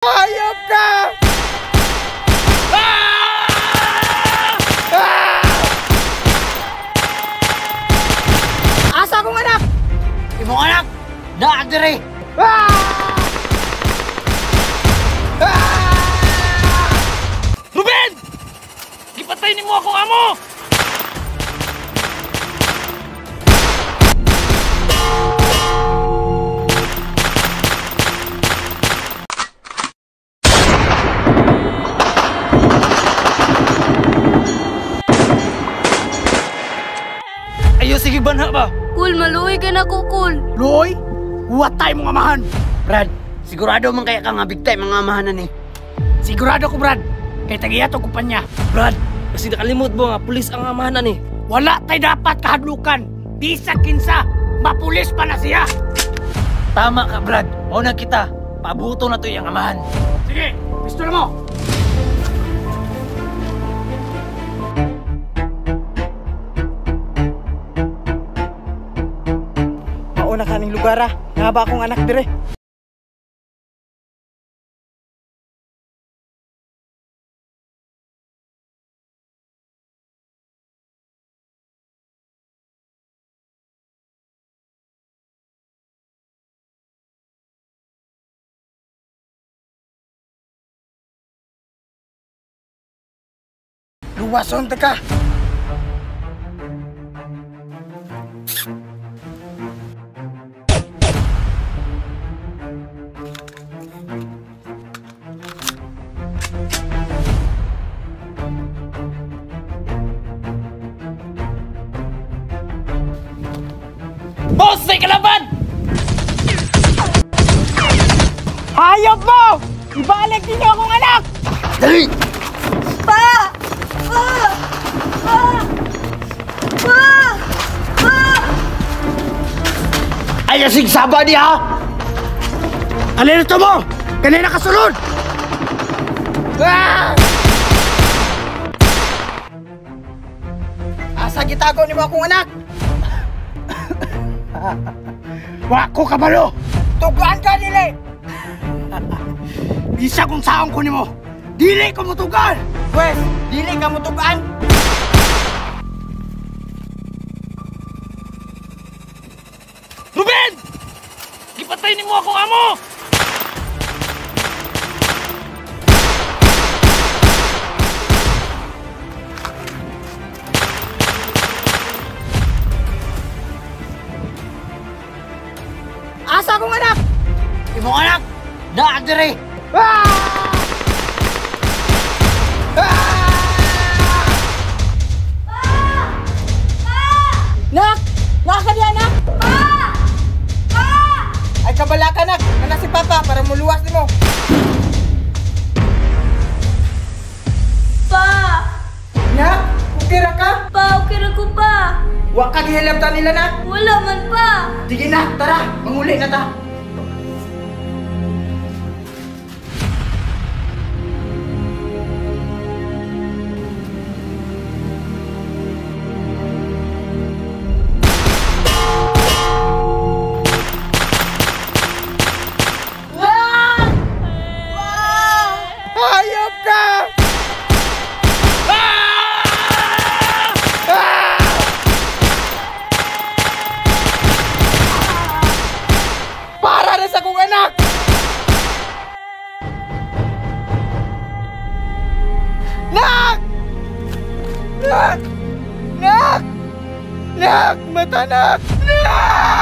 Hayop ka! Ah! Ah! Asa akong anak? Imong anak! Naa diri! Ah! Ah! Ruben! Gipatay nimo akong amo! Ayo sige banha ba? Kul, maluoy ka na ko, Kul. Luoy? Watay mong amahan! Brad, sigurado man kaya ka nga bigtay mga amahanan eh. Sigurado ko, Brad. Kay tagiya to kumpanya. Brad, kasi nakalimot mo nga pulis ang amahanan eh. Wala tay dapat kahadlukan. Bisa kinsa, mapulis pa na siya. Tama ka, Brad. Mauna kita. Pabuto na to iyang amahan. Sige, pistol mo. Mauna ka ning lugar ah. Nga ba akong anak dire? Luwason ta ka. Boss, may kalaban! Hayop mo! Ibalik ninyo akong anak! Dali! Pa! Pa! Pa! Pa! Pa! Ay, asig saba niya! Alin ito mo? Kanina kasulod! Ah! Asa gitago nimo akong anak? Wa ko kabalo! Tugaan ka dili! Bisa kung saon ko nimo! Dili ko mutugan! Pwes, dili ka mutugaan! Ruben! Gipatay nimo akong amo! Asa akong anak? Imong anak! Naa diri! Ah! Ah! Nak! Nak ka diya, nak! Pa! Pa! Ay kabala ka, nak! Kana si Papa para muluwas nimo. Pa! Nak, okay ra ka? Pa, okay ra ko, pa. Wa ka gihilabtan nila, nak? Wala man, pa. Sige na, tara! Manguli na ta! Hayop ka! Ah! Ah! Para na sa akong anak! Nak! Nak! Nak! Nak! Mata nak! Nak!